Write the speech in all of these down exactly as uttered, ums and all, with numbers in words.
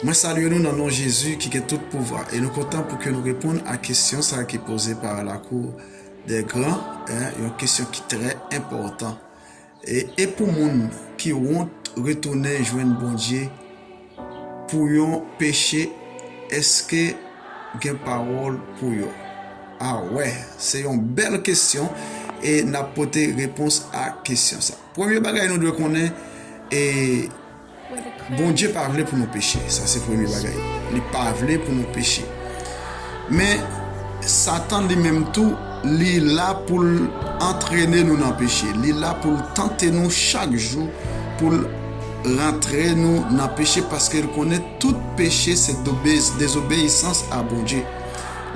Mwen salye nou nan non Jezi ki gen tout pouvwa, e nou kontan pou ke nou reponn a kesyon sa ki poze pa lakou dè gran, en, yon kesyon ki trè enpòtan. E, e pou moun ki wont retounen jwenn Bondye pou yon peche, èske gen pawòl pou yo? A wè, se yon bèl kesyon, e n ap pote repons a kesyon sa. Premye bagay nou dwe konnen, e Bondye pa vle pou nou peche. Sa se premye bagay. Li pa vle pou nou peche. Men, Satan li menm tou, li la pou l antrene nou nan peche. Li la pou l tante nou chak jou, pou l rantre nou nan peche, paske l konnen tout peche se dobe-, dezobeyisans a Bondye.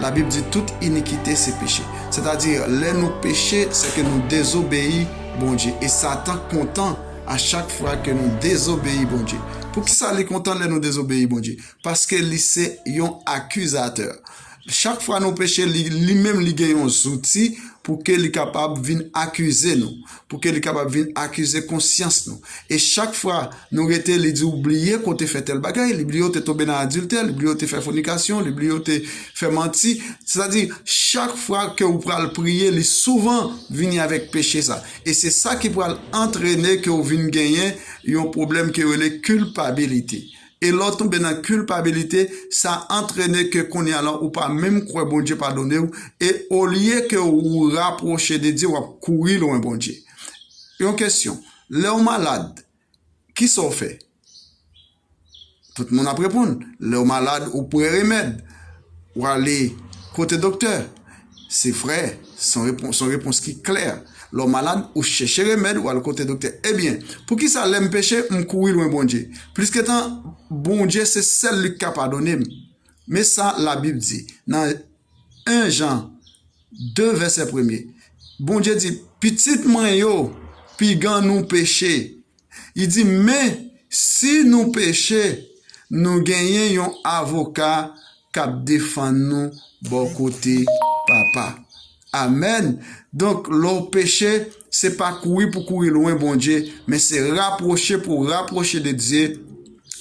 Labib di tout inikite se peche. Sètadi, lè nou peche, se ke nou dezobeyi Bondye. E Satan kontan a chak fwa ke nou dezobeyi Bondye. Poukisa li kontan lè nou dezobeyi Bondye? Paske li se yon akizatè. Chak fwa nou peche, li, li menm li gen yon zouti pou ke li kapab vin akize nou, pou ke li kapab vin akize konsyans nou. E chak fwa nou rete, li di ou bliye ke w te fè tèl bagay, li bliye w te tonbe nan adiltè, li bliye w te fè fònikasyon, li bliye w te fè manti. Sètadi, chak fwa ke ou pral priye, li souvan vini avèk peche sa. E se sa ki pral antrene ke w vin genyen yon pwoblèm ke yo rele kilpabilite. E lè w tonbe nan kilpabilite, sa antrene ke kounye a la, ou pa menm kwè Bondye padone w, e olye ke ou rapwoche de Dye, w ap kouri lwen Bondye. Yon kesyon, lè w malad, kisa w fè? Tout moun ap reponn, lè w malad, ou pran remèd, w ale kote doktè. Se vrè, se yon repons, se yon repons ki klè. Lè w malad, ou chèche remèd, ou al kote doktè. Ebyen, poukisa lè m peche, m kouri lwen Bondye? Pliske tan, Bondye se sèl li k ka padone m. Men sa Labib di nan en Jan de vèsè premye. Bondye di, pitit mwen yo, piga nou peche. Li di, men si nou peche, nou genyen yon avoka k ap defann nou bò kote Papa. Amèn. Donk, lè w peche, se pa kouri pou kouri lwen Bondye, men se rapwoche pou rapwoche de Dye,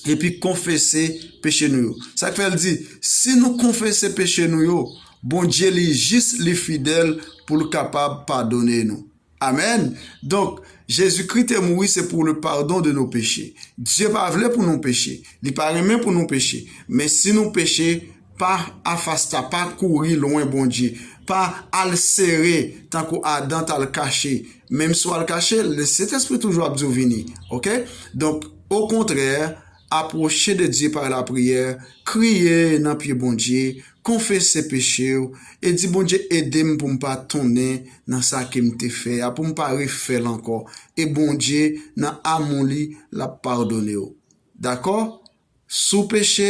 epi konfese peche nou yo. Sa k fè l di, si nou konfese peche nou yo, Bondye li jis, li fidèl pou l kapab padone nou. Amèn. Donk, Jezikri te mouri, se pou le pardon de nos péchés. Dye pa vle pou nou peche. Li pa renmen pou nou peche. Men si nou peche, pa afasta, pa kouri lwen Bondye. Pa al sere, tankou Adan t al kache. Menm si w al kache, Lesentespri toujou ap di w vini. Oke? Donk, okontrè, apwoche de Dye pa lapriyè, kriye nan pye Bondye, konfese peche w, e di, Bondye, ede m pou m pa tounen nan sa ke m te fè a, pou m pa refè l ankò. E Bondye, nan amou li, l ap padone w. Dakò? Si w peche,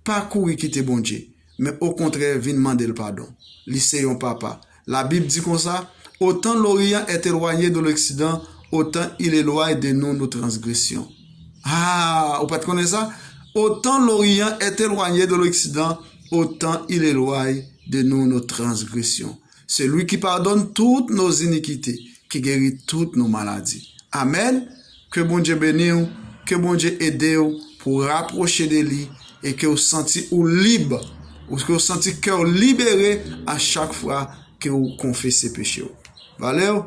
pa kouri kite Bondye, men okontrè, vin mande l padon. Li se yon papa. Labib di konsa, autant l'Orient est éloigné de l'Occident, autant il éloigne de nous nos transgressions. Ah, ou pa t konnen sa? Autant l'Orient est éloigné de l'Occident, autant il éloigne de nous nos transgressions. C'est lui qui pardonne toutes nos iniquités, qui guérit toutes nos maladies. Amèn. Ke Bondye beni w, ke Bondye ede w pou w rapwoche de li, e ke w santi ou lib, ou ke w santi kè w libere a chak fwa ke w konfese peche w. Valè w.